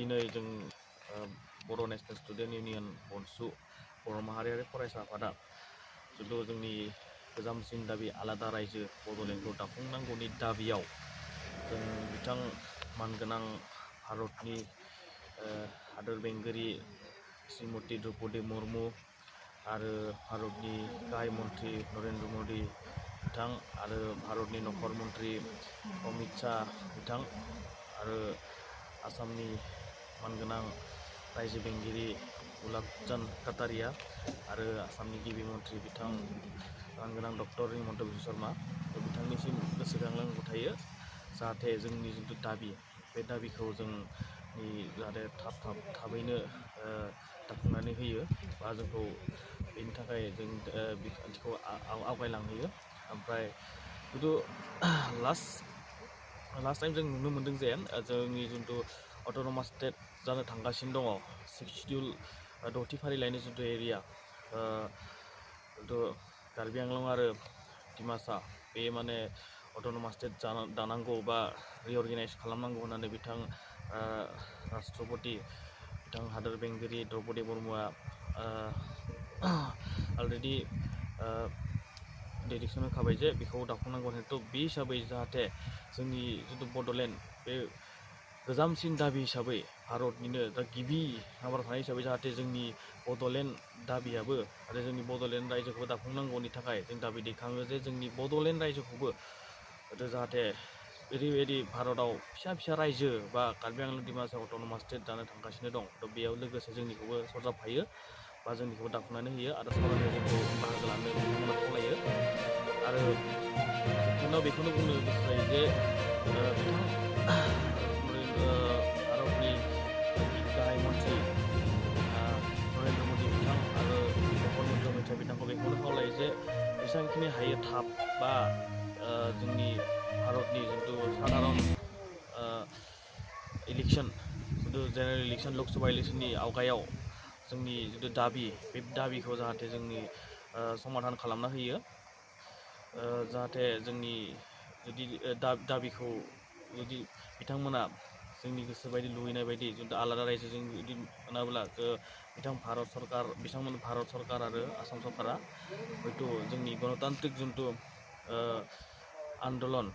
दिनै जों बर' national student union बनसु बर' माहारियारि फरायसा आफादा जिथु जोंनि गोजामसिन दाबि आलादा रायजो बड'लेण्डखौ दाफुंनांगौनि दाबियाव जों बिथां मानगोनां भारतनि हादोर बेंगिरि श्रीमती द्रौपदी मुर्मु आरो भारतनि गाहाय मन्त्रि नरेन्द्र मदि बिथां आरो भारतनि नखर मन्त्रि अमित शाह बिथां आरो आसामनि मानगोनां रायजो बेंगिरि गुलाब चांद काटारिया आरो आसामनि गिबि मन्त्रि बिथां मानगोनां डक्टर हिमन्त बिश्व शर्मा बिथांनिसिम गोसोखांनांगौ थायो जाहाथे जोंनि जिथु दाबि बे दाबिखौ जोंनि जाहाथे थाबैनो दाफुंनानै होयो बा जोंखौ बेनि थाखाय जों बिखान्थिखौ आवगायलांहोयो। ओमफ्राय जिथु लास्ट टाइम जों नुनो मोन्दों जे जोंनि जिथु अट'नमास स्टेट जानो थांगासिनो दङ सिक्स शिडिउल द'थि फारिलाइनि जिथु एरिया जिथु कार्बि आंलं आरो डिमासा बे माने अट'नमास स्टेट दानांगौ बा रिअर्गेनाइज खालामनांगौ होननानै बिथां राष्ट्रपति बिथां हादोर बेंगिरि द्रौपदी मुर्मुआ अलरेडि डिरेक्सन होखाबाय जे बेखौ दाफुंनांगौ थ' बे हिसाबै जाहाथे जोंनि जिथु बड'लेण्ड बे गोजामसिन दाबि हिसाबै भारतनिनो दा गिबि नाम्बाराव थानाय हिसाबै जाहाथे जोंनि बड'लेण्ड दाबियाबो आरो जोंनि बड'लेण्ड रायजोखौबो दाफुंनांगौनि थाखाय जों दाबि दैखाङो जे जोंनि बड'लेण्ड रायजोखौबो जाहाथे ओरैबायदि भारतआव फिसा रायजो बा कार्बि आंलं डिमासा अट'नमास स्टेट जानो थांगासिनो दं थ' बेयाव लोगोसे जोंनिखौबो सरजाबफायो बा जोंनिखौबो दाफुंनानै होयो आरो सावरायनायाव जोंखौ बाहागो लानो बिथांमोना खावलायो आरो जोबथारनायाव बेखौनो बुंनो गोसो जायो जे बिथां भारतनि गाहाय मन्त्रि नरेन्द्र मदि बिथां आरो नखर मन्त्रि अमित शाह बिथांखौ बेखौनो खावलायो जे जेसेबांखिनि हायो थाब बा जोंनि भारतनि जिथु साधारन इलेक्सन जिथु जेनेरेल इलेक्सन लकसभा इलेक्सननि आवगायाव जोंनि जिथु दाबि बे दाबिखौ जाहाथे जोंनि समाधान खालामना होयो जाहाथे जोंनि जुदि दाबिखौ जुदि बिथांमोना जोंनि गोसो बायदि लुबैनाय बायदि जुदि आलादा रायजोजों जुदि मोनाब्ला बिथांमोन भारत सरकार आरो आसाम सरकारा हयथ' जोंनि गणतान्त्रिक जिथु आन्दलन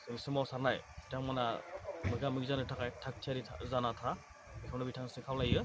जों सोमावसारनाय बिथांमोना मोगा मोगि जानो थाखाय थाग थियारि जाना था बेखौनो बिथांनिसिम खावलायो।